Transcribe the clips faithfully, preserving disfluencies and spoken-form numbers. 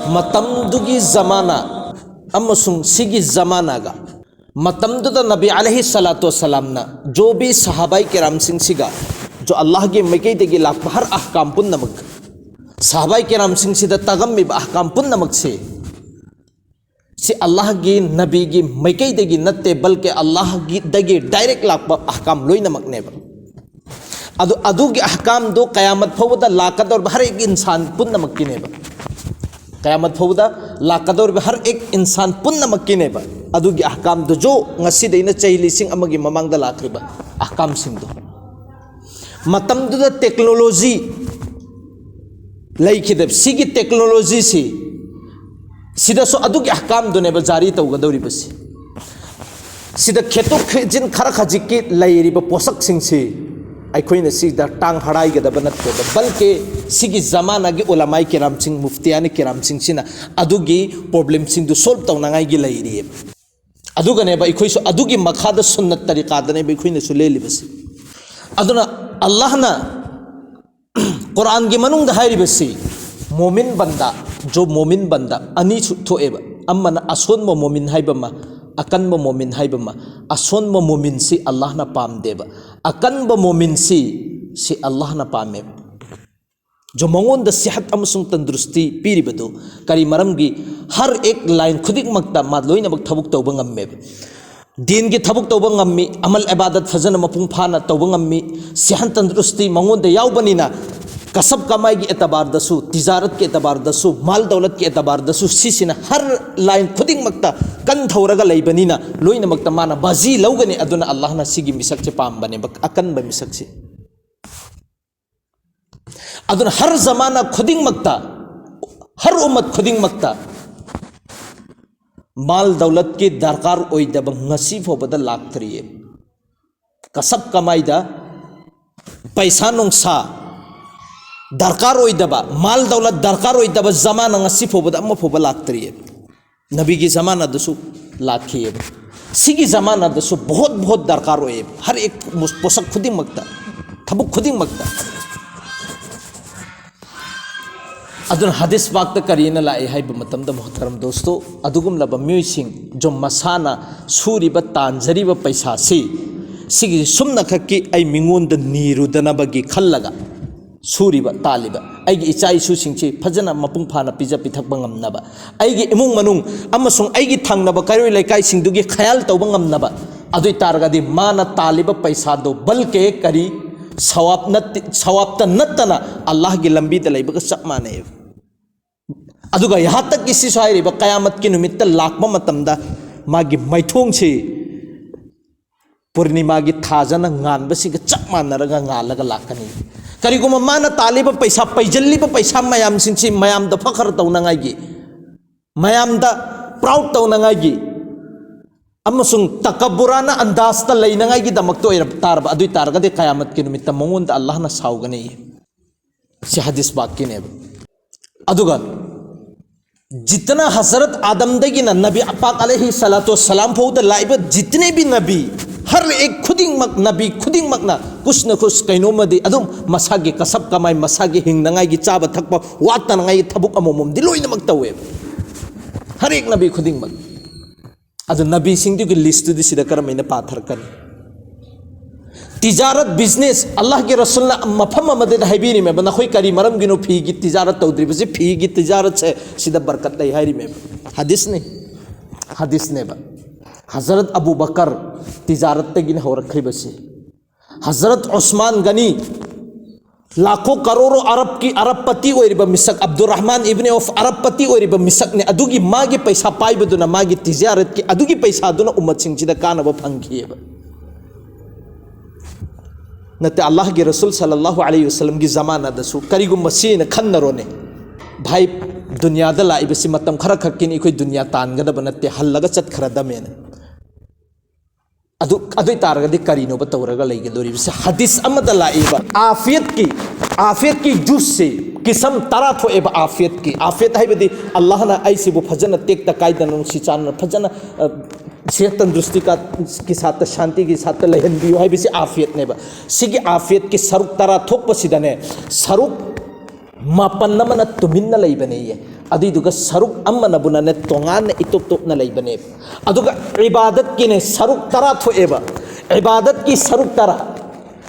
ꯃꯇꯝꯗꯨꯒꯤ ꯖꯃꯥꯅꯥ ꯑꯃꯁꯨꯡ ꯁꯤꯒꯤ ꯖꯃꯥꯅꯥꯒ, ꯃꯇꯝꯗꯨꯗ ꯅꯕꯤ ꯑꯂꯩꯍꯤ ꯁꯂꯥꯇꯨ ꯋꯁꯂꯥꯝꯅ ꯖꯣꯕꯤ ꯁꯍꯥꯕꯥꯏ ꯀꯤꯔꯥꯝꯁꯤꯡꯁꯤꯒ ꯖꯣ ꯑꯜꯂꯥꯍꯒꯤ ꯃꯥꯏꯀꯩꯗꯒꯤ ꯂꯥꯛꯄ ꯍꯔ ꯑꯍꯀꯥꯝ ꯄꯨꯝꯅꯃꯛ, ꯁꯍꯥꯕꯥꯏ ꯀꯤꯔꯥꯝꯁꯤꯡꯁꯤꯗ ꯇꯥꯒꯝꯃꯤꯕ ꯑꯍꯀꯥꯝ ꯄꯨꯝꯅꯃꯛꯁꯤ, ꯁꯤ ꯑꯜꯂꯥꯍꯒꯤ ꯅꯕꯤꯒꯤ ꯃꯥꯏꯀꯩꯗꯒꯤ ꯅꯠꯇꯦ, ꯕꯜꯀꯤ ꯑꯜꯂꯥꯍꯒꯤꯗꯒꯤ ꯗꯥꯏꯔꯦꯛ ꯂꯥꯛꯄ ꯑꯍꯀꯥꯝ ꯂꯣꯏꯅꯃꯛꯅꯦꯕ꯫ ꯑꯗꯨ, ꯑꯗꯨꯒꯤ ꯑꯍꯀꯥꯝꯗꯣ ꯀꯌꯥꯃꯠ ꯐꯥꯎꯕꯗ ꯂꯥꯛꯀꯗꯧꯔꯤꯕ ꯍꯔ ꯑꯦꯛ ꯏꯟꯁꯥꯟ ꯄꯨꯝꯅꯃꯛꯀꯤꯅꯦꯕ꯫ ꯀꯌꯥꯃꯠ ꯐꯥꯎꯕꯗ ꯂꯥꯛꯀꯗꯧꯔꯤꯕ ꯍꯔ ꯑꯦꯛ ꯏꯟꯁꯥꯟ ꯄꯨꯝꯅꯃꯛꯀꯤꯅꯦꯕ꯫ ꯑꯗꯨꯒꯤ ꯑꯍꯀꯥꯝꯗꯨꯁꯨ ꯉꯁꯤꯗꯩꯅ ꯆꯍꯤ ꯂꯤꯁꯤꯡ ꯑꯃꯒꯤ ꯃꯃꯥꯡꯗ ꯂꯥꯛꯈ꯭ꯔꯤꯕ ꯑꯍꯀꯥꯝꯁꯤꯡꯗꯣ꯫ ꯃꯇꯝꯗꯨꯗ ꯇꯦꯛꯅꯣꯂꯣꯖꯤ ꯂꯩꯈꯤꯗꯕ, ꯁꯤꯒꯤ ꯇꯦꯛꯅꯣꯂꯣꯖꯤꯁꯤ, ꯁꯤꯗꯁꯨ ꯑꯗꯨꯒꯤ ꯑꯍꯀꯥꯝꯗꯨꯅꯦꯕ ꯖꯥꯔꯤ ꯇꯧꯒꯗꯧꯔꯤꯕꯁꯤ꯫ ꯁꯤꯗ ꯈꯦꯠꯇꯣꯛ ꯈꯦꯠꯆꯤꯟ ꯈꯔ ꯈꯖꯤꯛꯀꯤ ꯂꯩꯔꯤꯕ ꯄꯣꯠꯁꯛꯁꯤꯡꯁꯤ ꯑꯩꯈꯣꯏꯅ ꯁꯤꯗ ꯇꯥꯡ ꯍꯔꯥꯏꯒꯗꯕ ꯅꯠꯇꯦꯕ, ꯕꯜꯀꯤ ꯁꯤꯒꯤ ꯖꯃꯥꯅꯥꯒꯤ ꯎꯂꯃꯥꯏ ꯀꯤꯔꯥꯝꯁꯤꯡ, ꯃꯨꯐꯇꯤꯌꯥꯅ ꯀꯤꯔꯥꯝꯁꯤꯡꯁꯤꯅ ꯑꯗꯨꯒꯤ ꯄ꯭ꯔꯣꯕ꯭ꯂꯦꯝꯁꯤꯡꯗꯨ ꯁꯣꯜꯕ ꯇꯧꯅꯉꯥꯏꯒꯤ ꯂꯩꯔꯤꯑꯕ꯫ ꯑꯗꯨꯒꯅꯦꯕ ꯑꯩꯈꯣꯏꯁꯨ ꯑꯗꯨꯒꯤ ꯃꯈꯥꯗ ꯁꯨꯟꯅꯠ ꯇꯔꯤꯀꯥꯗꯅꯦꯕ ꯑꯩꯈꯣꯏꯅꯁꯨ ꯂꯦꯜꯂꯤꯕꯁꯤ꯫ ꯑꯗꯨꯅ ꯑꯜꯂꯥꯍꯅ ꯀꯨꯔꯥꯟꯒꯤ ꯃꯅꯨꯡꯗ ꯍꯥꯏꯔꯤꯕꯁꯤ, ꯃꯣꯃꯤꯟ ꯕꯟꯗꯥ, ꯖꯣ ꯃꯣꯃꯤꯟ ꯕꯟꯗꯥ ꯑꯅꯤ ꯁꯨ-, ꯊꯣꯛꯑꯦꯕ꯫ ꯑꯃꯅ ꯑꯁꯣꯟꯕ ꯃꯣꯃꯤꯟ ꯍꯥꯏꯕ ꯑꯃ, ꯑꯀꯟꯕ ꯃꯣꯃꯤꯟ ꯍꯥꯏꯕ ꯑꯃ꯫ ꯑꯁꯣꯟꯕ ꯃꯣꯃꯤꯟꯁꯤ ꯑꯜꯂꯥꯍꯅ ꯄꯥꯝꯗꯦꯕ, ꯑꯀꯟꯕ ꯃꯣꯃꯤꯟꯁꯤ, ꯁꯤ ꯑꯜꯂꯥꯍꯅ ꯄꯥꯝꯃꯦꯕ꯫ ꯖꯣ ꯃꯉꯣꯟꯗ ꯁꯤꯍꯠ ꯑꯃꯁꯨꯡ ꯇꯟꯗꯨꯔꯨꯁꯇꯤ ꯄꯤꯔꯤꯕꯗꯨ ꯀꯔꯤ ꯃꯔꯝꯒꯤ? ꯍꯔ ꯑꯦꯛ ꯂꯥꯏꯟ ꯈꯨꯗꯤꯡꯃꯛꯇ ꯃꯥ ꯂꯣꯏꯅꯃꯛ ꯊꯕꯛ ꯇꯧꯕ ꯉꯝꯃꯦꯕ꯫ ꯗꯤꯟꯒꯤ ꯊꯕꯛ ꯇꯧꯕ ꯉꯝꯃꯤ, ꯑꯃꯜ ꯏꯕꯥꯗꯠ ꯐꯖꯅ ꯃꯄꯨꯡ ꯐꯥꯅ ꯇꯧꯕ ꯉꯝꯃꯤ, ꯁꯤꯍꯟ ꯇꯟꯗꯨꯔꯨꯁꯇꯤ ꯃꯉꯣꯟꯗ ꯌꯥꯎꯕꯅꯤꯅ, ꯀꯁꯕ ꯀꯃꯥꯏꯒꯤ ꯑꯦꯇꯕꯥꯔꯗꯁꯨ, ꯇꯤꯖꯥꯔꯠꯀꯤ ꯑꯦꯇꯕꯥꯔꯗꯁꯨ, ꯃꯥꯜ ꯗꯧꯂꯠꯀꯤ ꯑꯦꯇꯕꯥꯔꯗꯁꯨ, ꯁꯤꯁꯤꯅ ꯍꯔ ꯂꯥꯏꯟ ꯈꯨꯗꯤꯡꯃꯛꯇ ꯀꯟꯊꯧꯔꯒ ꯂꯩꯕꯅꯤꯅ, ꯂꯣꯏꯅꯃꯛꯇ ꯃꯥꯅ ꯕꯥꯖꯤ ꯂꯧꯒꯅꯤ꯫ ꯑꯗꯨꯅ ꯑꯜꯂꯥꯍꯅ ꯁꯤꯒꯤ ꯃꯤꯁꯛꯁꯦ ꯄꯥꯝꯕꯅꯦꯕ, ꯑꯀꯟꯕ ꯃꯤꯁꯛꯁꯦ꯫ ꯑꯗꯨꯅ ꯍꯔ ꯖꯃꯥꯅꯥ ꯈꯨꯗꯤꯡꯃꯛꯇ, ꯍꯔ ꯎꯝꯃꯠ ꯈꯨꯗꯤꯡꯃꯛꯇ ꯃꯥꯜ ꯗꯧꯂꯠꯀꯤ ꯗꯔꯀꯥꯔ ꯑꯣꯏꯗꯕ ꯉꯁꯤ ꯐꯥꯎꯕꯗ ꯂꯥꯛꯇ꯭ꯔꯤꯌꯦ꯫ ꯀꯁꯕ ꯀꯃꯥꯏꯗ ꯄꯩꯁꯥ ꯅꯨꯡꯁꯥ ꯗꯔꯀꯥꯔ ꯑꯣꯏꯗꯕ, ꯃꯥꯜ ꯗꯧꯂꯠ ꯗꯔꯀꯥꯔ ꯑꯣꯏꯗꯕ ꯖꯃꯥꯅꯥ ꯉꯁꯤ ꯐꯥꯎꯕꯗ ꯑꯃ ꯐꯥꯎꯕ ꯂꯥꯛꯇ꯭ꯔꯤꯌꯦ꯫ ꯅꯕꯤꯒꯤ ꯖꯃꯥꯅꯥꯗꯁꯨ ꯂꯥꯛꯈꯤꯑꯕ꯫ ꯁꯤꯒꯤ ꯖꯃꯥꯅꯥꯗꯁꯨ ꯕꯣꯍꯣꯠ ꯕꯣꯍꯣꯠ ꯗꯔꯀꯥꯔ ꯑꯣꯏꯌꯦꯕ, ꯍꯔ ꯑꯦꯛ ꯃꯨꯁ-, ꯄꯣꯠꯁꯛ ꯈꯨꯗꯤꯡꯃꯛꯇ, ꯊꯕꯛ ꯈꯨꯗꯤꯡꯃꯛꯇ꯫ ꯑꯗꯨꯅ ꯍꯗꯤꯁ ꯄꯥꯛꯇ ꯀꯔꯤꯅ ꯂꯥꯛꯏ ꯍꯥꯏꯕ ꯃꯇꯝꯗ, ꯃꯨꯍꯇꯔꯝ ꯗꯣꯁꯇꯣ, ꯑꯗꯨꯒꯨꯝꯂꯕ ꯃꯤꯑꯣꯏꯁꯤꯡ, ꯖꯣ ꯃꯁꯥꯅ ꯁꯨꯔꯤꯕ, ꯇꯥꯟꯖꯔꯤꯕ ꯄꯩꯁꯥꯁꯤ, ꯁꯤꯒꯤ ꯁꯨꯝꯅꯈꯛꯀꯤ ꯑꯩ ꯃꯤꯉꯣꯟꯗ ꯅꯤꯔꯨꯗꯅꯕꯒꯤ ꯈꯜꯂꯒ ꯁꯨꯔꯤꯕ, ꯇꯥꯜꯂꯤꯕ, ꯑꯩꯒꯤ ꯏꯆꯥ ꯏꯁꯨꯁꯤꯡꯁꯤ ꯐꯖꯅ ꯃꯄꯨꯡ ꯐꯥꯅ ꯄꯤꯖ ꯄꯤꯊꯛꯄ ꯉꯝꯅꯕ, ꯑꯩꯒꯤ ꯏꯃꯨꯡ ꯃꯅꯨꯡ ꯑꯃꯁꯨꯡ ꯑꯩꯒꯤ ꯊꯪꯅꯕ ꯀꯩꯔꯣꯏ ꯂꯩꯀꯥꯏꯁꯤꯡꯗꯨꯒꯤ ꯈꯌꯥꯜ ꯇꯧꯕ ꯉꯝꯅꯕ, ꯑꯗꯨ ꯑꯣꯏ ꯇꯥꯔꯒꯗꯤ ꯃꯥꯅ ꯇꯥꯜꯂꯤꯕ ꯄꯩꯁꯥꯗꯣ ꯕꯜꯀꯦ ꯀꯔꯤ, ꯁꯋꯥꯕ ꯅꯠꯇꯦ, ꯁꯋꯥꯕꯇ ꯅꯠꯇꯅ ꯑꯜꯂꯥꯍꯒꯤ ꯂꯝꯕꯤꯗ ꯂꯩꯕꯒ ꯆꯞ ꯃꯥꯟꯅꯩ꯫ ꯑꯗꯨꯒ ꯌꯍꯥꯇꯛꯀꯤ ꯁꯤꯁꯨ ꯍꯥꯏꯔꯤꯕ ꯀꯌꯥꯃꯠꯀꯤ ꯅꯨꯃꯤꯠꯇ ꯂꯥꯛꯄ ꯃꯇꯝꯗ ꯃꯥꯒꯤ ꯃꯥꯏꯊꯣꯡꯁꯤ ꯄꯨꯔꯅꯤꯃꯥꯒꯤ ꯊꯥꯖꯅ ꯉꯥꯟꯕꯁꯤꯒ ꯆꯞ ꯃꯥꯟꯅꯔꯒ ꯉꯥꯜꯂꯒ ꯂꯥꯛꯀꯅꯤ꯫ ꯀꯔꯤꯒꯨꯝꯕ ꯃꯥꯅ ꯇꯥꯜꯂꯤꯕ ꯄꯩꯁꯥ, ꯄꯩꯁꯤꯜꯂꯤꯕ ꯄꯩꯁꯥ ꯃꯌꯥꯝꯁꯤꯡꯁꯤ ꯃꯌꯥꯝꯗ ꯐꯈꯔ ꯇꯧꯅꯉꯥꯏꯒꯤ, ꯃꯌꯥꯝꯗ ꯄ꯭ꯔꯥꯎꯗ ꯇꯧꯅꯉꯥꯏꯒꯤ ꯑꯃꯁꯨꯡ ꯇꯀꯕꯨꯔꯥꯅ ꯑꯟꯗꯥꯖꯇ ꯂꯩꯅꯉꯥꯏꯒꯤꯗꯃꯛꯇ ꯑꯣꯏꯔꯕ ꯇꯥꯔꯕ, ꯑꯗꯨ ꯑꯣꯏ ꯇꯥꯔꯒꯗꯤ ꯀꯌꯥꯃꯠꯀꯤ ꯅꯨꯃꯤꯠꯇ ꯃꯉꯣꯟꯗ ꯑꯜꯂꯥꯍꯅ ꯁꯥꯎꯒꯅꯤ꯫ ꯁꯤ ꯍꯗꯤꯁ ꯄꯥꯛꯀꯤꯅꯦꯕ꯫ ꯑꯗꯨꯒ ꯖꯤꯇꯅ ꯍꯖꯔꯠ ꯑꯥꯗꯝꯗꯒꯤꯅ ꯅꯕꯤ ꯄꯥꯛ ꯑꯂꯩꯍꯤ ꯁꯂꯥꯇꯨ ꯁꯂꯥꯝ ꯐꯥꯎꯗ ꯂꯥꯛꯏꯕ ꯖꯤꯇꯅꯦ ꯕꯤ ꯅꯕꯤ, ꯍꯔ ꯑꯦꯛ ꯈꯨꯗꯤꯡꯃꯛ, ꯅꯕꯤ ꯈꯨꯗꯤꯡꯃꯛꯅ ꯀꯨꯁꯅ ꯀꯨꯁ ꯀꯩꯅꯣꯝꯃꯗꯤ ꯑꯗꯨꯝ ꯃꯁꯥꯒꯤ ꯀꯁꯕ ꯀꯃꯥꯏ, ꯃꯁꯥꯒꯤ ꯍꯤꯡꯅꯉꯥꯏꯒꯤ ꯆꯥꯕ ꯊꯛꯄ ꯋꯥꯠꯇꯅꯉꯥꯏꯒꯤ ꯊꯕꯛ ꯑꯃꯃꯝꯗꯤ ꯂꯣꯏꯅꯃꯛ ꯇꯧꯋꯦꯕ꯫ ꯍꯔ ꯑꯦꯛ ꯅꯕꯤ ꯈꯨꯗꯤꯡꯃꯛ꯫ ꯑꯗꯨ ꯅꯕꯤꯁꯤꯡꯗꯨꯒꯤ ꯂꯤꯁꯇꯨꯗꯤ ꯁꯤꯗ ꯀꯔꯝ ꯍꯥꯏꯅ ꯄꯥꯊꯔꯛꯀꯅꯤ? ꯇꯤꯖꯥꯔꯠ, ꯕꯤꯖꯤꯅꯦꯁ, ꯑꯜꯂꯥꯍꯒꯤ ꯔꯁꯨꯜꯅ ꯃꯐꯝ ꯑꯃꯗꯗꯤ ꯍꯥꯏꯕꯤꯔꯤꯃꯦꯕ, "ꯅꯈꯣꯏ ꯀꯔꯤ ꯃꯔꯝꯒꯤꯅꯣ ꯐꯤꯒꯤ ꯇꯤꯖꯥꯔꯠ ꯇꯧꯗ꯭ꯔꯤꯕꯁꯤ? ꯐꯤꯒꯤ ꯇꯤꯖꯥꯔꯠꯁꯦ ꯁꯤꯗ ꯕꯔꯀꯠ ꯂꯩ" ꯍꯥꯏꯔꯤꯃꯦꯕ꯫ ꯍꯗꯤꯁꯅꯤ, ꯍꯗꯤꯁꯅꯦꯕ꯫ ꯍꯖꯔꯠ ꯑꯕꯨ ꯕꯀꯔ ꯇꯤꯖꯥꯔꯠꯇꯒꯤꯅ ꯍꯧꯔꯛꯈ꯭ꯔꯤꯕꯁꯤ꯫ ꯍꯖꯔꯠ ꯎꯁꯃꯥꯟ ꯒꯅꯤ, ꯂꯥꯈꯣ ꯀꯔꯣꯔꯣ ꯑꯔꯕꯀꯤ ꯑꯔꯕꯄꯇꯤ ꯑꯣꯏꯔꯤꯕ ꯃꯤꯁꯛ, ꯑꯕꯗꯨꯔ ꯔꯍꯃꯥꯟ ꯏꯕꯅꯤ ꯑꯣꯐ ꯑꯔꯕꯄꯇꯤ ꯑꯣꯏꯔꯤꯕ ꯃꯤꯁꯛꯅꯤ꯫ ꯑꯗꯨꯒꯤ ꯃꯥꯒꯤ ꯄꯩꯁꯥ ꯄꯥꯏꯕꯗꯨꯅ ꯃꯥꯒꯤ ꯇꯤꯖꯥꯔꯠꯀꯤ ꯑꯗꯨꯒꯤ ꯄꯩꯁꯥꯗꯨꯅ ꯎꯝꯃꯠꯁꯤꯡꯁꯤꯗ ꯀꯥꯟꯅꯕ ꯐꯪꯈꯤꯑꯕ꯫ ꯅꯠꯇꯦ, ꯑꯜꯂꯥꯍꯒꯤ ꯔꯁꯨꯜ ꯁꯜꯂꯜꯂꯥꯍꯨ ꯑꯂꯩꯍꯤ ꯋꯁꯜꯂꯝꯒꯤ ꯖꯃꯥꯅꯥꯗꯁꯨ ꯀꯔꯤꯒꯨꯝꯕ ꯁꯤꯅ ꯈꯟꯅꯔꯣꯅꯦ, ꯚꯥꯏ, ꯗꯨꯅꯤꯌꯥꯗ ꯂꯥꯛꯏꯕꯁꯤ ꯃꯇꯝ ꯈꯔ ꯈꯛꯀꯤꯅꯤ, ꯑꯩꯈꯣꯏ ꯗꯨꯅꯤꯌꯥ ꯇꯥꯟꯒꯗꯕ ꯅꯠꯇꯦ, ꯍꯜꯂꯒ ꯆꯠꯈ꯭ꯔꯗꯃꯦꯅ꯫ ꯑꯗꯨ, ꯑꯗꯨ ꯑꯣꯏ ꯇꯥꯔꯒꯗꯤ ꯀꯔꯤꯅꯣꯕ ꯇꯧꯔꯒ ꯂꯩꯒꯗꯧꯔꯤꯕꯁꯦ? ꯍꯗꯤꯁ ꯑꯃꯗ ꯂꯥꯛꯏꯕ ꯑꯥꯐꯤꯌꯠꯀꯤ, ꯑꯥꯐꯤꯌꯠꯀꯤ ꯖꯨꯁꯁꯤ ꯀꯤꯁꯝ ꯇꯔꯥ ꯊꯣꯛꯑꯦꯕ꯫ ꯑꯥꯐꯤꯌꯠꯀꯤ, ꯑꯥꯐꯤꯌꯠ ꯍꯥꯏꯕꯗꯤ ꯑꯜꯂꯥꯍꯅ ꯑꯩꯁꯤꯕꯨ ꯐꯖꯅ ꯇꯦꯛꯇ ꯀꯥꯏꯗꯅ ꯅꯨꯡꯁꯤ ꯆꯥꯟꯅꯅ ꯐꯖꯅ, ꯑ, ꯁꯦꯍꯠ ꯇꯟꯗꯨꯔꯨꯁꯇꯤ ꯀꯥ, ꯀꯤ ꯁꯥꯠꯇ, ꯁꯥꯟꯇꯤꯒꯤ ꯁꯥꯠꯇ ꯂꯩꯍꯟꯕꯤꯌꯨ ꯍꯥꯏꯕꯁꯤ ꯑꯥꯐꯤꯌꯠꯅꯦꯕ꯫ ꯁꯤꯒꯤ ꯑꯥꯐꯤꯌꯠꯀꯤ ꯁꯔꯨꯛ ꯇꯔꯥ ꯊꯣꯛꯄꯁꯤꯗꯅꯦ, ꯁꯔꯨꯛ ꯃꯥꯄꯜ ꯑꯃꯅ ꯇꯨꯃꯤꯟꯅ ꯂꯩꯕꯅꯦꯌꯦ꯫ ꯑꯗꯨꯏꯗꯨꯒ ꯁꯔꯨꯛ ꯑꯃꯅꯕꯨꯅꯅꯦ ꯇꯣꯉꯥꯟꯅ ꯏꯇꯣꯞ ꯇꯣꯞꯅ ꯂꯩꯕꯅꯦꯕ꯫ ꯑꯗꯨꯒ ꯏꯕꯥꯗꯠꯀꯤꯅꯦ ꯁꯔꯨꯛ ꯇꯔꯥ ꯊꯣꯛꯑꯦꯕ꯫ ꯏꯕꯥꯗꯠꯀꯤ ꯁꯔꯨꯛ ꯇꯔꯥ꯫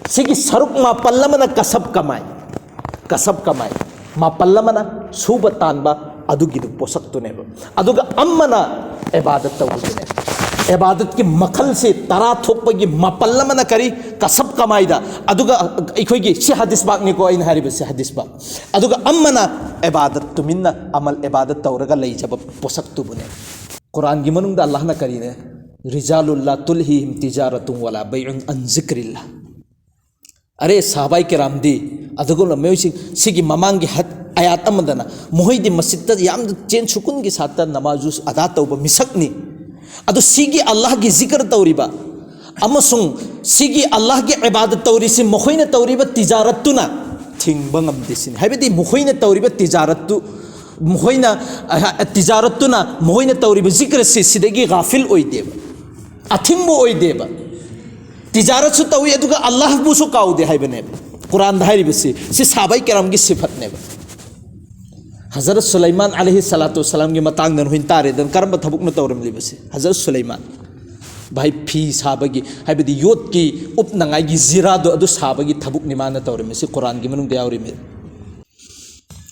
ꯁꯤꯒꯤ ꯁꯔꯨꯛ ꯃꯥꯄꯜ ꯑꯃꯅ ꯀꯁꯕ ꯀꯃꯥꯏ, ꯀꯁꯕ ꯀꯃꯥꯏ꯫ ꯃꯥꯄꯜ ꯑꯃꯅ ꯁꯨꯕ ꯇꯥꯟꯕ ꯑꯗꯨꯒꯤꯗꯨ ꯄꯣꯠꯁꯛꯇꯨꯅꯦꯕ꯫ ꯑꯗꯨꯒ ꯑꯃꯅ ꯏꯕꯥꯗꯠ ꯇꯧꯕꯗꯨꯅꯦꯕ꯫ ꯏꯕꯥꯗꯠꯀꯤ ꯃꯈꯜꯁꯤ ꯇꯔꯥ ꯊꯣꯛꯄꯒꯤ ꯃꯥꯄꯜ ꯑꯃꯅ ꯀꯔꯤ? ꯀꯁꯕ ꯀꯃꯥꯏꯗ꯫ ꯑꯗꯨꯒ ꯑꯩꯈꯣꯏꯒꯤ ꯁꯤ ꯍꯗꯤꯁ ꯄꯥꯛꯅꯤꯀꯣ ꯑꯩꯅ ꯍꯥꯏꯔꯤꯕꯁꯤ ꯍꯗꯤꯁ ꯄꯥꯛ꯫ ꯑꯗꯨꯒ ꯑꯃꯅ ꯏꯕꯥꯗꯠ, ꯇꯨꯃꯤꯟꯅ ꯑꯃꯜ ꯏꯕꯥꯗꯠ ꯇꯧꯔꯒ ꯂꯩꯖꯕ ꯄꯣꯠꯁꯛꯇꯨꯕꯨꯅꯦ꯫ ꯀꯨꯔꯥꯟꯒꯤ ꯃꯅꯨꯡꯗ ꯑꯜꯂꯥꯍꯅ ꯀꯔꯤꯅꯦ? "ꯔꯤꯖꯥꯂꯨꯜ ꯂꯥ ꯇꯨꯜꯍꯤꯍꯤꯝ ꯇꯤꯖꯥꯔꯥꯇꯨꯟ ꯋꯥꯂꯥ ꯕꯩꯎꯟ ꯑꯟ ꯖꯤꯀ꯭ꯔꯤꯜꯂꯥ"꯫ ꯑꯔꯦ ꯁꯥꯍꯕꯥꯏ ꯀꯤꯔꯥꯝꯗꯤ, ꯑꯗꯨꯒꯨꯝꯂꯕ ꯃꯤꯑꯣꯏꯁꯤꯡ, ꯁꯤꯒꯤ ꯃꯃꯥꯡꯒꯤ ꯍꯠ-, ꯑꯌꯥꯠ ꯑꯃꯗꯅ ꯃꯈꯣꯏꯗꯤ ꯃꯁꯖꯤꯗꯇ ꯌꯥꯝꯅ ꯆꯦꯟ ꯁꯨꯀꯨꯟꯒꯤ ꯁꯥꯠꯇ ꯅꯃꯥꯖꯨ ꯑꯗꯥ ꯇꯧꯕ ꯃꯤꯁꯛꯅꯤ꯫ ꯑꯗꯨ ꯁꯤꯒꯤ ꯑꯜꯂꯥꯍꯒꯤ ꯖꯤꯀꯔ ꯇꯧꯔꯤꯕ ꯑꯃꯁꯨꯡ ꯁꯤꯒꯤ ꯑꯜꯂꯥꯍꯒꯤ ꯏꯕꯥꯗꯠ ꯇꯧꯔꯤꯁꯤ ꯃꯈꯣꯏꯅ ꯇꯧꯔꯤꯕ ꯇꯤꯖꯥꯔꯠꯇꯨꯅ ꯊꯤꯡꯕ ꯉꯝꯗꯦ ꯁꯤꯅꯤ꯫ ꯍꯥꯏꯕꯗꯤ ꯃꯈꯣꯏꯅ ꯇꯧꯔꯤꯕ ꯇꯤꯖꯥꯔꯠꯇꯨ, ꯃꯈꯣꯏꯅ, ꯑ, ꯇꯤꯖꯥꯔꯠꯇꯨꯅ ꯃꯈꯣꯏꯅ ꯇꯧꯔꯤꯕ ꯖꯤꯀꯔꯁꯤ ꯁꯤꯗꯒꯤ ꯒꯥꯐꯤꯜ ꯑꯣꯏꯗꯦꯕ, ꯑꯊꯤꯡꯕ ꯑꯣꯏꯗꯦꯕ꯫ ꯇꯤꯖꯥꯔꯠꯁꯨ ꯇꯧꯏ, ꯑꯗꯨꯒ ꯑꯜꯂꯥꯍꯕꯨꯁꯨ ꯀꯥꯎꯗꯦ ꯍꯥꯏꯕꯅꯦꯕ꯫ ꯀꯨꯔꯥꯟꯗ ꯍꯥꯏꯔꯤꯕꯁꯤ, ꯁꯤ ꯁꯥꯍꯕꯥꯏ ꯀꯤꯔꯥꯝꯒꯤ ꯁꯤꯐꯠꯅꯦꯕ꯫ ꯍꯖꯔꯠ ꯁꯨꯂꯩꯃꯥꯟ ꯑꯂꯩꯍꯤ ꯁꯂꯥꯇꯨ ꯋꯁꯁꯂꯥꯝꯒꯤ ꯃꯇꯥꯡꯗ ꯅꯈꯣꯏꯅ ꯇꯥꯔꯦꯗꯅ, ꯀꯔꯝꯕ ꯊꯕꯛꯅ ꯇꯧꯔꯝꯂꯤꯕꯁꯤ? ꯍꯖꯔꯠ ꯁꯨꯂꯩꯃꯥꯟ, ꯚꯥꯏ, ꯐꯤ ꯁꯥꯕꯒꯤ, ꯍꯥꯏꯕꯗꯤ ꯌꯣꯠꯀꯤ ꯎꯞꯅꯉꯥꯏꯒꯤ ꯖꯤꯔꯥꯗꯣ, ꯑꯗꯨ ꯁꯥꯕꯒꯤ ꯊꯕꯛꯅꯤ ꯃꯥꯅ ꯇꯧꯔꯝꯃꯤꯁꯤ, ꯀꯨꯔꯥꯟꯒꯤ ꯃꯅꯨꯡꯗ ꯌꯥꯎꯔꯤꯃꯤ꯫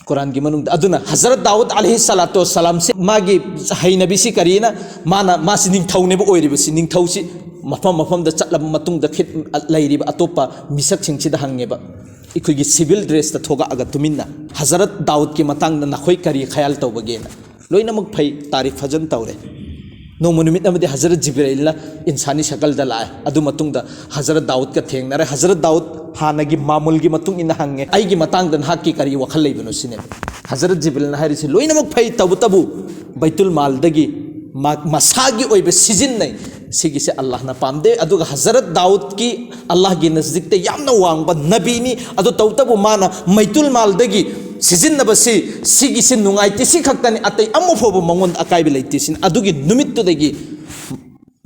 ꯀꯨꯔꯥꯟꯒꯤ ꯃꯅꯨꯡꯗ꯫ ꯑꯗꯨꯅ ꯍꯖꯔꯠ ꯗꯥꯎꯗ ꯑꯂꯩꯍꯤ ꯁꯂꯥꯇꯨ ꯋꯁꯁꯂꯥꯝꯁꯤ, ꯃꯥꯒꯤ ꯍꯩꯅꯕꯤꯁꯤ ꯀꯔꯤꯅ? ꯃꯥꯅ, ꯃꯥꯁꯤ ꯅꯤꯡꯊꯧꯅꯦꯕ ꯑꯣꯏꯔꯤꯕꯁꯤ꯫ ꯅꯤꯡꯊꯧꯁꯤ ꯃꯐꯝ ꯃꯐꯝꯗ ꯆꯠꯂꯕ ꯃꯇꯨꯡꯗ ꯈꯤꯠ-, ꯂꯩꯔꯤꯕ ꯑꯇꯣꯞꯄ ꯃꯤꯁꯛꯁꯤꯡꯁꯤꯗ ꯍꯪꯉꯦꯕ, ꯑꯩꯈꯣꯏꯒꯤ ꯁꯤꯚꯤꯜ ꯗ꯭ꯔꯦꯁꯇ ꯊꯣꯛꯂꯛꯑꯒ ꯇꯨꯃꯤꯟꯅ, "ꯍꯖꯔꯠ ꯗꯥꯎꯗꯀꯤ ꯃꯇꯥꯡꯗ ꯅꯈꯣꯏ ꯀꯔꯤ ꯈꯌꯥꯜ ꯇꯧꯕꯒꯦꯅ?" ꯂꯣꯏꯅꯃꯛ ꯐꯩ, ꯇꯥꯔꯤꯐ ꯐꯖꯅ ꯇꯧꯔꯦ꯫ ꯅꯣꯡꯃ ꯅꯨꯃꯤꯠ ꯑꯃꯗꯤ ꯍꯖꯔꯠ ꯖꯤꯕ꯭ꯔꯥꯏꯜꯅ ꯏꯟꯁꯥꯅꯤ ꯁꯀꯜꯗ ꯂꯥꯛꯑꯦ꯫ ꯑꯗꯨ ꯃꯇꯨꯡꯗ ꯍꯖꯔꯠ ꯗꯥꯎꯗꯀ ꯊꯦꯡꯅꯔꯦ꯫ ꯍꯖꯔꯠ ꯗꯥꯎꯗ ꯍꯥꯟꯅꯒꯤ ꯃꯥꯃꯨꯜꯒꯤ ꯃꯇꯨꯡ ꯏꯟꯅ ꯍꯪꯉꯦ, "ꯑꯩꯒꯤ ꯃꯇꯥꯡꯗ ꯅꯍꯥꯛꯀꯤ ꯀꯔꯤ ꯋꯥꯈꯜ ꯂꯩꯕꯅꯣ?" ꯁꯤꯅꯦꯕ꯫ ꯍꯖꯔꯠ ꯖꯤꯕ꯭ꯔꯥꯏꯜꯅ ꯍꯥꯏꯔꯤꯁꯤ, "ꯂꯣꯏꯅꯃꯛ ꯐꯩ, ꯇꯧꯕꯇꯕꯨ ꯕꯩꯇꯨꯜ ꯃꯥꯜꯗꯒꯤ ꯃꯥ-, ꯃꯁꯥꯒꯤ ꯑꯣꯏꯕ ꯁꯤꯖꯤꯟꯅꯩ, ꯁꯤꯒꯤꯁꯦ ꯑꯜꯂꯥꯍꯅ ꯄꯥꯝꯗꯦ꯫ ꯑꯗꯨꯒ ꯍꯖꯔꯠ ꯗꯥꯎꯗꯀꯤ ꯑꯜꯂꯥꯍꯒꯤ ꯅꯖꯗꯤꯛꯇ ꯌꯥꯝꯅ ꯋꯥꯡꯕ ꯅꯕꯤꯅꯤ, ꯑꯗꯨ ꯇꯧꯕꯇꯕꯨ ꯃꯥꯅ ꯃꯩꯇꯨꯜ ꯃꯥꯜꯗꯒꯤ ꯁꯤꯖꯤꯟꯅꯕꯁꯤ, ꯁꯤꯒꯤꯁꯤ ꯅꯨꯡꯉꯥꯏꯇꯦ, ꯁꯤ ꯈꯛꯇꯅꯤ, ꯑꯇꯩ ꯑꯃ ꯐꯥꯎꯕ ꯃꯉꯣꯟꯗ ꯑꯀꯥꯏꯕ ꯂꯩꯇꯦ" ꯁꯤꯅꯤ꯫ ꯑꯗꯨꯒꯤ ꯅꯨꯃꯤꯠꯇꯨꯗꯒꯤ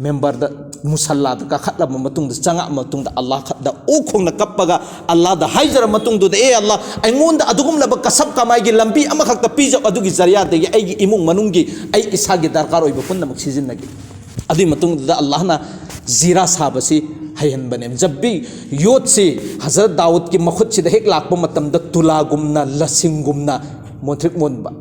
ꯃꯦꯝꯕꯔꯗ, ꯃꯨꯁꯜꯂꯥꯗ ꯀꯥꯈꯠꯂꯕ ꯃꯇꯨꯡꯗ, ꯆꯪꯉꯛꯑꯕ ꯃꯇꯨꯡꯗ, ꯑꯜꯂꯥꯍꯗ ꯑꯣꯛ ꯈꯣꯡꯅ ꯀꯞꯄꯒ ꯑꯜꯂꯥꯍꯗ ꯍꯥꯏꯖꯔꯕ ꯃꯇꯨꯡꯗꯨꯗ, "ꯑꯦ ꯑꯜꯂꯥꯍ, ꯑꯩꯉꯣꯟꯗ ꯑꯗꯨꯒꯨꯝꯂꯕ ꯀꯁꯕ ꯀꯃꯥꯏꯒꯤ ꯂꯝꯕꯤ ꯑꯃꯈꯛꯇ ꯄꯤꯖꯧ, ꯑꯗꯨꯒꯤ ꯖꯔꯤꯌꯥꯗꯒꯤ ꯑꯩꯒꯤ ꯏꯃꯨꯡ ꯃꯅꯨꯡꯒꯤ, ꯑꯩ ꯏꯁꯥꯒꯤ ꯗꯔꯀꯥꯔ ꯑꯣꯏꯕ ꯄꯨꯝꯅꯃꯛ ꯁꯤꯖꯤꯟꯅꯒꯦ"꯫ ꯑꯗꯨꯒꯤ ꯃꯇꯨꯡꯗꯨꯗ ꯑꯜꯂꯥꯍꯅ ꯖꯤꯔꯥ ꯁꯥꯕꯁꯤ ꯍꯩꯍꯟꯕꯅꯦ꯫ ꯖꯕ ꯕꯤ ꯌꯣꯠꯁꯤ ꯍꯖꯔꯠ ꯗꯥꯎꯗꯀꯤ ꯃꯈꯨꯠꯁꯤꯗ ꯍꯦꯛ ꯂꯥꯛꯄ ꯃꯇꯝꯗ ꯇꯨꯂꯥꯒꯨꯝꯅ, ꯂꯁꯤꯡꯒꯨꯝꯅ ꯃꯣꯟꯊ꯭ꯔꯤꯛ ꯃꯣꯟꯕ,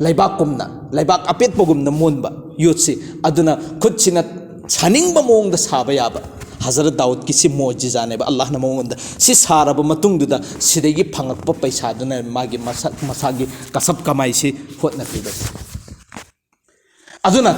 ꯂꯩꯕꯥꯛꯀꯨꯝꯅ, ꯂꯩꯕꯥꯛ ꯑꯄꯦꯠꯄꯒꯨꯝꯅ ꯃꯣꯟꯕ ꯌꯣꯠꯁꯤ꯫ ꯑꯗꯨꯅ ꯈꯨꯠꯁꯤꯅ ꯁꯥꯅꯤꯡꯕ ꯃꯑꯣꯡꯗ ꯁꯥꯕ ꯌꯥꯕ꯫ ꯍꯖꯔꯠ ꯗꯥꯎꯗꯀꯤꯁꯤ ꯃꯣꯖꯤꯖꯥꯅꯦꯕ꯫ ꯑꯜꯂꯥꯍꯅ ꯃꯉꯣꯟꯗ ꯁꯤ ꯁꯥꯔꯕ ꯃꯇꯨꯡꯗꯨꯗ ꯁꯤꯗꯒꯤ ꯐꯪꯉꯛꯄ ꯄꯩꯁꯥꯗꯨꯅ ꯃꯥꯒꯤ ꯃꯁꯥ, ꯃꯁꯥꯒꯤ ꯀꯁꯕ ꯀꯃꯥꯏꯁꯤ ꯍꯣꯠꯅꯈꯤꯕꯁꯦ꯫ ꯑꯗꯨꯅ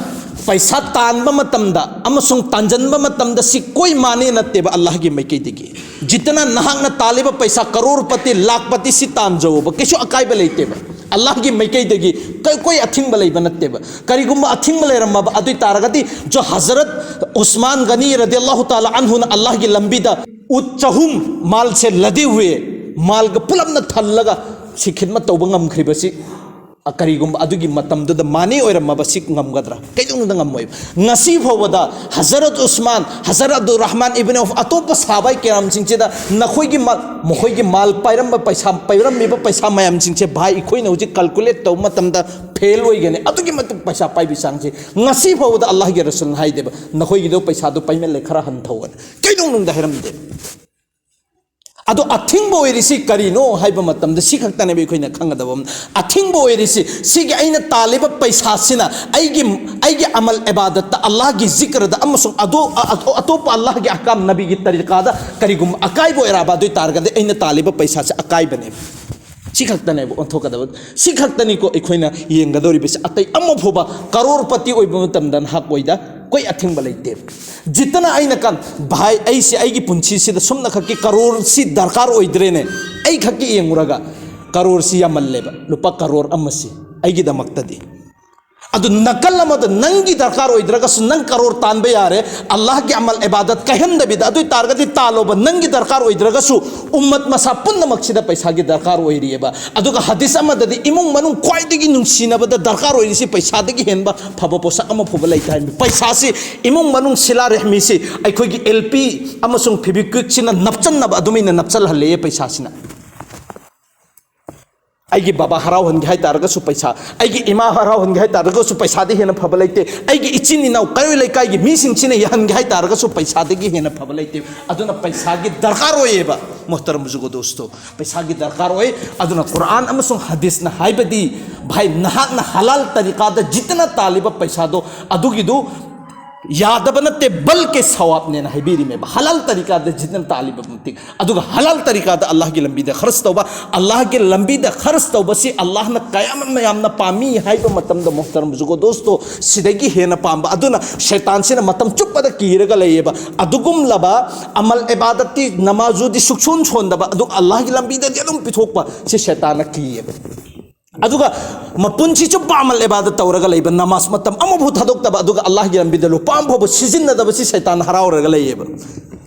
ꯄꯩꯁꯥ ꯇꯥꯟꯕ ꯃꯇꯝꯗ ꯑꯃꯁꯨꯡ ꯇꯥꯟꯖꯟꯕ ꯃꯇꯝꯗ ꯁꯤ ꯀꯣꯏ ꯃꯥꯅꯦ ꯅꯠꯇꯦꯕ ꯑꯜꯂꯥꯍꯒꯤ ꯃꯥꯏꯀꯩꯗꯒꯤ꯫ ꯖꯤꯠꯇꯅ ꯅꯍꯥꯛꯅ ꯇꯥꯜꯂꯤꯕ ꯄꯩꯁꯥ ꯀꯔꯣꯔꯄꯇꯤ, ꯂꯥꯈꯄꯇꯤ ꯁꯤ ꯇꯥꯟꯖꯧꯕ, ꯀꯩꯁꯨ ꯑꯀꯥꯏꯕ ꯂꯩꯇꯦꯕ꯫ ꯑꯜꯂꯥꯍꯒꯤ ꯃꯥꯏꯀꯩꯗꯒꯤ ꯀ-, ꯀꯣꯏ ꯑꯊꯤꯡꯕ ꯂꯩꯕ ꯅꯠꯇꯦꯕ꯫ ꯀꯔꯤꯒꯨꯝꯕ ꯑꯊꯤꯡꯕ ꯂꯩꯔꯝꯃꯕ ꯑꯗꯨ ꯑꯣꯏ ꯇꯥꯔꯒꯗꯤ, ꯖꯣ ꯍꯖꯔꯠ ꯎꯁꯃꯥꯟ ꯒꯅꯤ ꯔꯗꯤꯌꯜꯂꯥꯍꯨ ꯇꯥꯂꯥ ꯑꯟꯍꯨꯅ ꯑꯜꯂꯥꯍꯒꯤ ꯂꯝꯕꯤꯗ ꯎꯠ ꯆꯍꯨꯝ, ꯃꯥꯜꯁꯦ ꯂꯗꯦ ꯍꯨꯌꯦ, ꯃꯥꯜꯒ ꯄꯨꯂꯞꯅ ꯊꯜꯂꯒ ꯁꯤ ꯈꯤꯗꯃꯠ ꯇꯧꯕ ꯉꯝꯈ꯭ꯔꯤꯕꯁꯤ ꯑ, ꯀꯔꯤꯒꯨꯝꯕ ꯑꯗꯨꯒꯤ ꯃꯇꯝꯗꯨꯗ ꯃꯥꯅꯤ ꯑꯣꯏꯔꯝꯃꯕ ꯁꯤ ꯉꯝꯒꯗ꯭ꯔꯥ? ꯀꯩꯗꯧꯅꯨꯡꯗ ꯉꯝꯃꯣꯏꯕ꯫ ꯉꯁꯤ ꯐꯥꯎꯕꯗ ꯍꯖꯔꯠ ꯎꯁꯃꯥꯟ, ꯍꯖꯔꯠ ꯑꯕꯗꯨꯔ ꯔꯍꯃꯥꯟ ꯏꯕꯅ ꯑꯧꯐ, ꯑꯇꯣꯞꯄ ꯁꯥꯕꯥꯏ ꯀꯌꯥꯝꯁꯤꯡꯁꯤꯗ ꯅꯈꯣꯏꯒꯤ ꯃ-, ꯃꯈꯣꯏꯒꯤ ꯃꯥꯜ ꯄꯥꯏꯔꯝꯕ ꯄꯩꯁꯥ, ꯄꯥꯏꯔꯝꯃꯤꯕ ꯄꯩꯁꯥ ꯃꯌꯥꯝꯁꯤꯡꯁꯦ, ꯚꯥꯏ, ꯑꯩꯈꯣꯏꯅ ꯍꯧꯖꯤꯛ ꯀꯥꯜꯀꯨꯂꯦꯠ ꯇꯧꯕ ꯃꯇꯝꯗ ꯐꯦꯜ ꯑꯣꯏꯒꯅꯤ꯫ ꯑꯗꯨꯒꯤ ꯃꯇꯤꯛ ꯄꯩꯁꯥ ꯄꯥꯏꯕꯒꯤ ꯆꯥꯡꯁꯦ ꯉꯁꯤ ꯐꯥꯎꯕꯗ ꯑꯜꯂꯥꯍꯒꯤ ꯔꯁꯨꯜꯅ ꯍꯥꯏꯗꯦꯕ, "ꯅꯈꯣꯏꯒꯤꯗꯣ ꯄꯩꯁꯥꯗꯣ ꯄꯥꯏꯃꯜꯂꯦ, ꯈꯔ ꯍꯟꯊꯧꯑꯅ"꯫ ꯀꯩꯗꯧꯅꯨꯡꯗ ꯍꯥꯏꯔꯝꯗꯦ꯫ ꯑꯗꯣ ꯑꯊꯤꯡꯕ ꯑꯣꯏꯔꯤꯁꯤ ꯀꯔꯤꯅꯣ ꯍꯥꯏꯕ ꯃꯇꯝꯗ ꯁꯤ ꯈꯛꯇꯅꯦꯕ ꯑꯩꯈꯣꯏꯅ ꯈꯪꯒꯗꯕ ꯑꯃ꯫ ꯑꯊꯤꯡꯕ ꯑꯣꯏꯔꯤꯁꯤ ꯁꯤꯒꯤ ꯑꯩꯅ ꯇꯥꯜꯂꯤꯕ ꯄꯩꯁꯥꯁꯤꯅ ꯑꯩꯒꯤ, ꯑꯩꯒꯤ ꯑꯃꯜ ꯏꯕꯥꯗꯠꯇ, ꯑꯜꯂꯥꯍꯒꯤ ꯖꯤꯀꯔꯗ ꯑꯃꯁꯨꯡ ꯑꯗꯣ-, ꯑ-, ꯑ-, ꯑꯇꯣꯞꯄ ꯑꯜꯂꯥꯍꯒꯤ ꯑꯍꯀꯥꯝ, ꯅꯕꯤꯒꯤ ꯇꯔꯤꯀꯥꯗ ꯀꯔꯤꯒꯨꯝꯕ ꯑꯀꯥꯏꯕ ꯑꯣꯏꯔꯛꯑꯕ ꯑꯗꯨ ꯑꯣꯏ ꯇꯥꯔꯒꯗꯤ ꯑꯩꯅ ꯇꯥꯜꯂꯤꯕ ꯄꯩꯁꯥꯁꯦ ꯑꯀꯥꯏꯕꯅꯦꯕ꯫ ꯁꯤ ꯈꯛꯇꯅꯦꯕ ꯑꯣꯟꯊꯣꯛꯀꯗꯕ꯫ ꯁꯤ ꯈꯛꯇꯅꯤꯀꯣ ꯑꯩꯈꯣꯏꯅ ꯌꯦꯡꯒꯗꯧꯔꯤꯕꯁꯦ꯫ ꯑꯇꯩ ꯑꯃ ꯐꯥꯎꯕ ꯀꯔꯣꯔꯄꯇꯤ ꯑꯣꯏꯕ ꯃꯇꯝꯗ ꯅꯍꯥꯛ ꯑꯣꯏꯗ ꯀꯣꯏ ꯑꯊꯤꯡꯕ ꯂꯩꯇꯦ꯫ ꯖꯤꯠꯇꯅ ꯑꯩꯅ ꯀꯥꯟ, "ꯚꯥꯏ, ꯑꯩꯁꯦ ꯑꯩꯒꯤ ꯄꯨꯟꯁꯤꯁꯤꯗ ꯁꯨꯝꯅ ꯈꯛꯀꯤ ꯀꯔꯣꯔꯁꯤ ꯗꯔꯀꯥꯔ ꯑꯣꯏꯗ꯭ꯔꯦꯅꯦ꯫ ꯑꯩ ꯈꯛꯀꯤ ꯌꯦꯡꯉꯨꯔꯒ ꯀꯔꯣꯔꯁꯤ ꯌꯥꯝꯃꯜꯂꯦꯕ꯫ ꯂꯨꯄꯥ ꯀꯔꯣꯔ ꯑꯃꯁꯤ ꯑꯩꯒꯤꯗꯃꯛꯇꯗꯤ"꯫ ꯑꯗꯨ ꯅꯥꯀꯜ ꯑꯃꯗ ꯅꯪꯒꯤ ꯗꯔꯀꯥꯔ ꯑꯣꯏꯗ꯭ꯔꯒꯁꯨ, ꯅꯪ ꯀꯔꯣꯔ ꯇꯥꯟꯕ ꯌꯥꯔꯦ, ꯑꯜꯂꯥꯍꯒꯤ ꯑꯃꯜ ꯏꯕꯥꯗꯠ ꯀꯥꯏꯍꯟꯗꯕꯤꯗ, ꯑꯗꯨ ꯑꯣꯏ ꯇꯥꯔꯒꯗꯤ ꯇꯥꯜꯂꯣꯕ, ꯅꯪꯒꯤ ꯗꯔꯀꯥꯔ ꯑꯣꯏꯗ꯭ꯔꯒꯁꯨ꯫ ꯎꯝꯃꯠ ꯃꯁꯥ ꯄꯨꯝꯅꯃꯛꯁꯤꯗ ꯄꯩꯁꯥꯒꯤ ꯗꯔꯀꯥꯔ ꯑꯣꯏꯔꯤꯑꯕ꯫ ꯑꯗꯨꯒ ꯍꯗꯤꯁ ꯑꯃꯗꯗꯤ ꯏꯃꯨꯡ ꯃꯅꯨꯡ ꯈ꯭ꯋꯥꯏꯗꯒꯤ ꯅꯨꯡꯁꯤꯅꯕꯗ ꯗꯔꯀꯥꯔ ꯑꯣꯏꯔꯤꯁꯤ ꯄꯩꯁꯥꯗꯒꯤ ꯍꯦꯟꯕ ꯐꯕ ꯄꯣꯠꯁꯛ ꯑꯃ ꯐꯥꯎꯕ ꯂꯩꯇꯦ ꯍꯥꯏꯕꯅꯤ꯫ ꯄꯩꯁꯥꯁꯤ, ꯏꯃꯨꯡ ꯃꯅꯨꯡ ꯁꯤꯂꯥ ꯔꯦꯍꯃꯤꯁꯤ, ꯑꯩꯈꯣꯏꯒꯤ ꯑꯦꯜ ꯄꯤ ꯑꯃꯁꯨꯡ ꯐꯤꯕꯤꯀ꯭ꯋꯤꯛꯁꯤꯅ ꯅꯞꯆꯟꯅꯕ ꯑꯗꯨꯃꯥꯏꯅ ꯅꯞꯆꯜꯍꯜꯂꯦ ꯄꯩꯁꯥꯁꯤꯅ꯫ ꯑꯩꯒꯤ ꯕꯕꯥ ꯍꯔꯥꯎꯍꯟꯒꯦ ꯍꯥꯏꯇꯥꯔꯒꯁꯨ ꯄꯩꯁꯥ, ꯑꯩꯒꯤ ꯏꯃꯥ ꯍꯔꯥꯎꯍꯟꯒꯦ ꯍꯥꯏꯇꯥꯔꯒꯁꯨ ꯄꯩꯁꯥꯗꯤ ꯍꯦꯟꯅ ꯐꯕ ꯂꯩꯇꯦ꯫ ꯑꯩꯒꯤ ꯏꯆꯤꯟ ꯏꯅꯥꯎ ꯀꯩꯔꯣꯏ ꯂꯩꯀꯥꯏꯒꯤ ꯃꯤꯁꯤꯡꯁꯤꯅ ꯌꯥꯍꯟꯒꯦ ꯍꯥꯏꯇꯥꯔꯒꯁꯨ ꯄꯩꯁꯥꯗꯒꯤ ꯍꯦꯟꯅ ꯐꯕ ꯂꯩꯇꯦ꯫ ꯑꯗꯨꯅ ꯄꯩꯁꯥꯒꯤ ꯗꯔꯀꯥꯔ ꯑꯣꯏꯌꯦꯕ, ꯃꯣꯍꯇꯔꯝ ꯕꯨꯖꯨꯔꯒꯣ ꯗꯣꯁꯇꯣ, ꯄꯩꯁꯥꯒꯤ ꯗꯔꯀꯥꯔ ꯑꯣꯏ꯫ ꯑꯗꯨꯅ ꯀꯨꯔꯥꯟ ꯑꯃꯁꯨꯡ ꯍꯗꯤꯁꯅ ꯍꯥꯏꯕꯗꯤ, ꯚꯥꯏ, ꯅꯍꯥꯛꯅ ꯍꯂꯥꯜ ꯇꯔꯤꯀꯥꯗ ꯖꯤꯠꯇꯅ ꯇꯥꯜꯂꯤꯕ ꯄꯩꯁꯥꯗꯣ, ꯑꯗꯨꯒꯤꯗꯨ ꯌꯥꯗꯕ ꯅꯠꯇꯦ, ꯕꯜꯀꯦ ꯁꯋꯥꯕꯅꯦꯅ ꯍꯥꯏꯕꯤꯔꯤꯃꯦꯕ, ꯍꯂꯥꯜ ꯇꯔꯤꯀꯥꯗ ꯖꯤꯠꯇꯅ ꯇꯥꯜꯂꯤꯕ ꯃꯇꯤꯛ꯫ ꯑꯗꯨꯒ ꯍꯂꯥꯜ ꯇꯔꯤꯀꯥꯗ ꯑꯜꯂꯥꯍꯒꯤ ꯂꯝꯕꯤꯗ ꯈꯔꯆ ꯇꯧꯕ, ꯑꯜꯂꯥꯍꯒꯤ ꯂꯝꯕꯤꯗ ꯈꯔꯆ ꯇꯧꯕꯁꯤ ꯑꯜꯂꯥꯍꯅ ꯀꯌꯥꯝ ꯌꯥꯝꯅ ꯄꯥꯝꯃꯤ ꯍꯥꯏꯕ ꯃꯇꯝꯗ, ꯃꯣꯍꯇꯔꯝ ꯕꯨꯖꯨꯔꯒꯣ ꯗꯣꯁꯇꯣ, ꯁꯤꯗꯒꯤ ꯍꯦꯟꯅ ꯄꯥꯝꯕ꯫ ꯑꯗꯨꯅ ꯁꯩꯇꯥꯟꯁꯤꯅ ꯃꯇꯝ ꯆꯨꯞꯄꯗ ꯀꯤꯔꯒ ꯂꯩꯌꯦꯕ꯫ ꯑꯗꯨꯒꯨꯝꯂꯕ ꯑꯃꯜ ꯏꯕꯥꯗꯠꯇꯤ, ꯅꯃꯥꯖꯨꯗꯤ ꯁꯨꯛꯁꯣꯟ ꯁꯣꯟꯗꯕ, ꯑꯗꯨꯒ ꯑꯜꯂꯥꯍꯒꯤ ꯂꯝꯕꯤꯗꯗꯤ ꯑꯗꯨꯝ ꯄꯤꯊꯣꯛꯄ, ꯁꯤ ꯁꯩꯇꯥꯟꯅ ꯀꯤꯌꯦꯕ꯫ ꯑꯗꯨꯒ ꯃꯄꯨꯟꯁꯤ ꯆꯨꯞꯄ ꯑꯃꯜ ꯏꯕꯥꯗꯠ ꯇꯧꯔꯒ ꯂꯩꯕ, ꯅꯃꯥꯖ ꯃꯇꯝ ꯑꯃꯐꯥꯎ ꯊꯥꯗꯣꯛꯇꯕ, ꯑꯗꯨꯒ ꯑꯜꯂꯥꯍꯒꯤ ꯂꯝꯕꯤꯗ ꯂꯨꯄꯥ ꯑꯃꯐꯥꯎꯕ ꯁꯤꯖꯤꯟꯅꯗꯕꯁꯤ ꯁꯩꯇꯥꯟ ꯍꯔꯥꯎꯔꯒ ꯂꯩꯌꯦꯕ꯫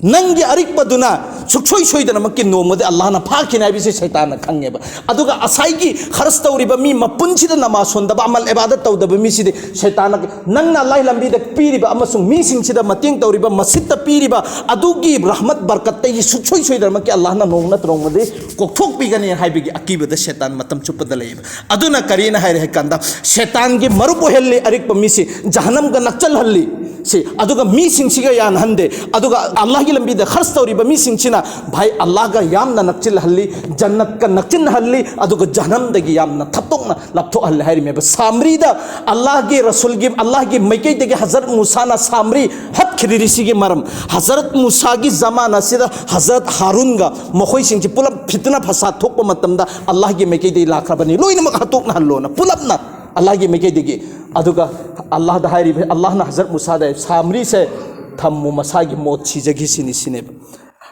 ꯅꯪꯒꯤ ꯑꯔꯤꯛꯄꯗꯨꯅ ꯁꯨꯛꯁꯣꯏ ꯁꯣꯏꯗꯅꯃꯛꯀꯤ ꯅꯣꯡꯃꯗꯤ ꯑꯜꯂꯥꯍꯅ ꯐꯥꯈꯤꯅꯤ ꯍꯥꯏꯕꯁꯤ ꯁꯩꯇꯥꯟꯅ ꯈꯪꯉꯦꯕ꯫ ꯑꯗꯨꯒ ꯉꯁꯥꯏꯒꯤ ꯈꯔꯆ ꯇꯧꯔꯤꯕ ꯃꯤ, ꯃꯄꯨꯟꯁꯤꯗ ꯅꯃꯥꯖ ꯁꯣꯟꯗꯕ, ꯑꯃꯜ ꯏꯕꯥꯗꯠ ꯇꯧꯗꯕ ꯃꯤꯁꯤꯗꯤ ꯁꯩꯇꯥꯟꯅ, ꯅꯪꯅ ꯑꯜꯂꯥꯍꯒꯤ ꯂꯝꯕꯤꯗ ꯄꯤꯔꯤꯕ ꯑꯃꯁꯨꯡ ꯃꯤꯁꯤꯡꯁꯤꯗ ꯃꯇꯦꯡ ꯇꯧꯔꯤꯕ, ꯃꯁꯤꯠꯇ ꯄꯤꯔꯤꯕ ꯑꯗꯨꯒꯤ ꯔꯍꯃꯠ ꯕꯔꯀꯠꯇꯒꯤ ꯁꯨꯛꯁꯣꯏ ꯁꯣꯏꯗꯅꯃꯛꯀꯤ ꯑꯜꯂꯥꯍꯅ ꯅꯣꯡꯃ ꯅꯠꯇ꯭ꯔ ꯅꯣꯡꯃꯗꯤ ꯀꯣꯛꯊꯣꯛꯄꯤꯒꯅꯤ ꯍꯥꯏꯕꯒꯤ ꯑꯀꯤꯕꯗ ꯁꯩꯇꯥꯟ ꯃꯇꯝ ꯆꯨꯞꯄꯗ ꯂꯩꯌꯦꯕ꯫ ꯑꯗꯨꯅ ꯀꯔꯤꯅ ꯍꯥꯏꯔꯦ ꯍꯥꯏ ꯀꯥꯟꯗ, ꯁꯩꯇꯥꯟꯒꯤ ꯃꯔꯨꯞ ꯑꯣꯏꯍꯜꯂꯤ ꯑꯔꯤꯛꯄ ꯃꯤꯁꯤ, ꯖꯍꯅꯝꯒ ꯅꯛꯆꯜꯍꯜꯂꯤ꯫ ꯁꯤ, ꯑꯗꯨꯒ ꯃꯤꯁꯤꯡꯁꯤꯒ ꯌꯥꯅꯍꯟꯗꯦ꯫ ꯑꯗꯨꯒ ꯑꯜꯂꯥꯍꯒꯤ ꯂꯝꯕꯤꯗ ꯈꯔꯆ ꯇꯧꯔꯤꯕ ꯃꯤꯁꯤꯡꯁꯤꯅ, ꯚꯥꯏ, ꯑꯜꯂꯥꯍꯒ ꯌꯥꯝꯅ ꯅꯛꯆꯤꯜꯍꯜꯂꯤ, ꯖꯟꯅꯠꯀ ꯅꯛꯆꯤꯟꯍꯜꯂꯤ, ꯑꯗꯨꯒ ꯖꯍꯅꯝꯗꯒꯤ ꯌꯥꯝꯅ ꯊꯞꯇꯣꯛꯅ ꯂꯥꯞꯊꯣꯛꯍꯜꯂꯦ ꯍꯥꯏꯔꯤꯃꯦꯕ꯫ ꯁꯥꯝꯔꯤꯗ ꯑꯜꯂꯥꯍꯒꯤ ꯔꯁꯨꯜꯒꯤ, ꯑꯜꯂꯥꯍꯒꯤ ꯃꯥꯏꯀꯩꯗꯒꯤ ꯍꯖꯔꯠ ꯃꯨꯁꯥꯅ ꯁꯥꯝꯔꯤ ꯍꯠꯈ꯭ꯔꯤꯁꯤꯒꯤ ꯃꯔꯝ, ꯍꯖꯔꯠ ꯃꯨꯁꯥꯒꯤ ꯖꯃꯥꯅ ꯑꯁꯤꯗ ꯍꯖꯔꯠ ꯍꯥꯔꯨꯟꯒ ꯃꯈꯣꯏꯁꯤꯡꯁꯤ ꯄꯨꯂꯞ ꯐꯤꯇꯅ ꯐꯁꯥꯗ ꯊꯣꯛꯄ ꯃꯇꯝꯗ ꯑꯜꯂꯥꯍꯒꯤ ꯃꯥꯏꯀꯩꯗꯒꯤ ꯂꯥꯛꯈ꯭ꯔꯕꯅꯤ, ꯂꯣꯏꯅꯃꯛ ꯍꯥꯠꯇꯣꯛꯅꯍꯜꯂꯣꯅ ꯄꯨꯂꯞꯅ ꯑꯜꯂꯥꯍꯒꯤ ꯃꯥꯏꯀꯩꯗꯒꯤ꯫ ꯑꯗꯨꯒ ꯑꯜꯂꯥꯍꯗ ꯍꯥꯏꯔꯤꯕ, ꯑꯜꯂꯥꯍꯅ ꯍꯖꯔꯠ ꯃꯨꯁꯥꯗ ꯍꯥꯏ, "ꯁꯥꯝꯔꯤꯁꯦ ꯊꯝꯃꯨ, ꯃꯁꯥꯒꯤ ꯃꯣꯠ ꯁꯤꯖꯈꯤꯁꯤꯅꯤ" ꯁꯤꯅꯦꯕ꯫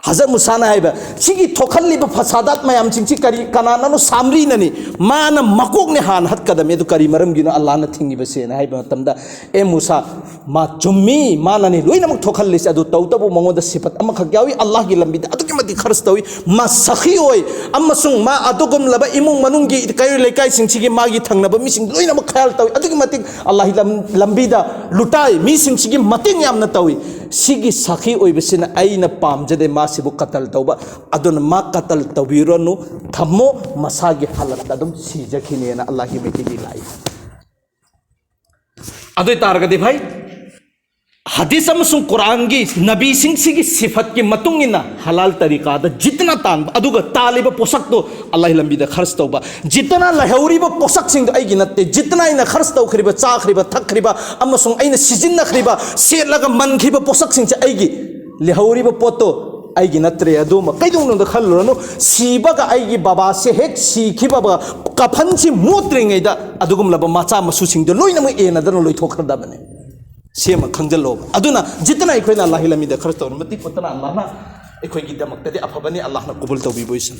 ꯍꯖꯔꯠ ꯃꯨꯁꯥꯅ ꯍꯥꯏꯕ, ꯁꯤꯒꯤ ꯊꯣꯛꯍꯜꯂꯤꯕ ꯐꯁꯥꯗꯥꯠ ꯃꯌꯥꯝꯁꯤꯡꯁꯤ ꯀꯔꯤ, ꯀꯅꯥꯅꯅꯣ? ꯁꯥꯝꯔꯤꯅꯅꯤ꯫ ꯃꯥꯅ ꯃꯀꯣꯛꯅꯦ ꯍꯥꯟꯅ ꯍꯠꯀꯗꯕꯅꯤ꯫ ꯑꯗꯨ ꯀꯔꯤ ꯃꯔꯝꯒꯤꯅꯣ ꯑꯜꯂꯥꯍꯅ ꯊꯤꯡꯉꯤꯕꯁꯦꯅ ꯍꯥꯏꯕ ꯃꯇꯝꯗ, ꯑꯦ ꯃꯨꯁꯥ, ꯃꯥ ꯆꯨꯝꯃꯤ, ꯃꯥꯅꯅꯤ ꯂꯣꯏꯅꯃꯛ ꯊꯣꯛꯍꯜꯂꯤꯁꯦ꯫ ꯑꯗꯨ ꯇꯧꯕꯇꯕꯨ ꯃꯉꯣꯟꯗ ꯁꯤꯐꯠ ꯑꯃꯈꯛ ꯌꯥꯎꯏ, ꯑꯜꯂꯥꯍꯒꯤ ꯂꯝꯕꯤꯗ ꯑꯗꯨꯛꯀꯤ ꯃꯇꯤꯛ ꯈꯔꯁ ꯇꯧꯏ, ꯃꯥ ꯁꯈꯤ ꯑꯣꯏ, ꯑꯃꯁꯨꯡ ꯃꯥ ꯑꯗꯨꯒꯨꯝꯂꯕ ꯏꯃꯨꯡ ꯃꯅꯨꯡꯒꯤ ꯀꯩꯔꯣꯏ ꯂꯩꯀꯥꯏꯁꯤꯡꯁꯤꯒꯤ ꯃꯥꯒꯤ ꯊꯪꯅꯕ ꯃꯤꯁꯤꯡ ꯂꯣꯏꯅꯃꯛ ꯈꯌꯥꯜ ꯇꯧꯏ, ꯑꯗꯨꯛꯀꯤ ꯃꯇꯤꯛ ꯑꯜꯂꯥꯍꯒꯤ ꯂꯝ-, ꯂꯝꯕꯤꯗ ꯂꯨꯇꯥꯏ, ꯃꯤꯁꯤꯡꯁꯤꯒꯤ ꯃꯇꯦꯡ ꯌꯥꯝꯅ ꯇꯧꯏ꯫ ꯁꯤꯒꯤ ꯁꯈꯤ ꯑꯣꯏꯕꯁꯤꯅ ꯑꯩꯅ ꯄꯥꯝꯖꯗꯦ ꯃꯥꯁꯤꯕꯨ ꯀꯇꯜ ꯇꯧꯕ꯫ ꯑꯗꯨꯅ ꯃꯥ ꯀꯇꯜ ꯇꯧꯕꯤꯔꯅꯨ, ꯊꯝꯃꯣ, ꯃꯁꯥꯒꯤ ꯍꯥꯂꯠꯇ ꯑꯗꯨꯝ ꯁꯤꯖꯈꯤꯅꯦꯅ ꯑꯜꯂꯥꯍꯒꯤ ꯃꯥꯏꯀꯩꯗꯒꯤ ꯂꯥꯛꯏ꯫ ꯑꯗꯨ ꯑꯣꯏ ꯇꯥꯔꯒꯗꯤ ꯚꯥꯏ, ꯍꯗꯤꯁ ꯑꯃꯁꯨꯡ ꯀꯨꯔꯥꯟꯒꯤ ꯅꯕꯤꯁꯤꯡꯁꯤꯒꯤ ꯁꯤꯐꯠꯀꯤ ꯃꯇꯨꯡ ꯏꯟꯅ ꯍꯂꯥꯜ ꯇꯔꯤꯀꯥꯗ ꯖꯤꯠꯅ ꯇꯥꯟꯕ, ꯑꯗꯨꯒ ꯇꯥꯜꯂꯤꯕ ꯄꯣꯠꯁꯛꯇꯣ ꯑꯜꯂꯥꯍꯒꯤ ꯂꯝꯕꯤꯗ ꯈꯔꯁ ꯇꯧꯕ, ꯖꯤꯠꯅ ꯂꯩꯍꯧꯔꯤꯕ ꯄꯣꯠꯁꯛꯁꯤꯡꯗꯣ ꯑꯩꯒꯤ ꯅꯠꯇꯦ, ꯖꯤꯠꯅ ꯑꯩꯅ ꯈꯔꯁ ꯇꯧꯈ꯭ꯔꯤꯕ, ꯆꯥꯈ꯭ꯔꯤꯕ, ꯊꯛꯈ꯭ꯔꯤꯕ ꯑꯃꯁꯨꯡ ꯑꯩꯅ ꯁꯤꯖꯤꯟꯅꯈ꯭ꯔꯤꯕ, ꯁꯦꯠꯂꯒ ꯃꯟꯈ꯭ꯔꯤꯕ ꯄꯣꯠꯁꯛꯁꯤꯡꯁꯦ ꯑꯩꯒꯤ, ꯂꯩꯍꯧꯔꯤꯕ ꯄꯣꯠꯇꯣ ꯑꯩꯒꯤ ꯅꯠꯇ꯭ꯔꯦ꯫ ꯑꯗꯨꯃ ꯀꯩꯗꯧꯅꯨꯡꯗ ꯈꯜꯂꯨꯔꯅꯨ꯫ ꯁꯤꯕꯒ ꯑꯩꯒꯤ ꯕꯕꯥꯁꯦ ꯍꯦꯛ ꯁꯤꯈꯤꯕꯒ ꯀꯐꯟꯁꯤ ꯃꯣꯠꯇ꯭ꯔꯤꯉꯩꯗ ꯑꯗꯨꯒꯨꯝꯂꯕ ꯃꯆꯥ ꯃꯁꯨꯁꯤꯡꯗꯣ ꯂꯣꯏꯅꯃꯛ ꯑꯦꯟꯅꯗꯅ ꯂꯣꯏꯊꯣꯛꯈ꯭ꯔꯗꯕꯅꯤ꯫ ꯁꯦꯝꯃ ꯈꯪꯖꯜꯂꯣꯕ꯫ ꯑꯗꯨꯅ ꯖꯤꯠꯇꯅ ꯑꯩꯈꯣꯏꯅ ꯑꯜꯂꯥꯍꯒꯤ ꯂꯝꯕꯤꯗ ꯈꯔꯁ ꯇꯧꯔ ꯃꯇꯤꯛ ꯄꯣꯠꯇꯅ ꯑꯜꯂꯥꯍꯅ ꯑꯩꯈꯣꯏꯒꯤꯗꯃꯛꯇꯗꯤ ꯑꯐꯕꯅꯤ, ꯑꯜꯂꯥꯍꯅ ꯀꯕꯨꯜ ꯇꯧꯕꯤꯕ ꯑꯣꯏꯁꯅꯨ꯫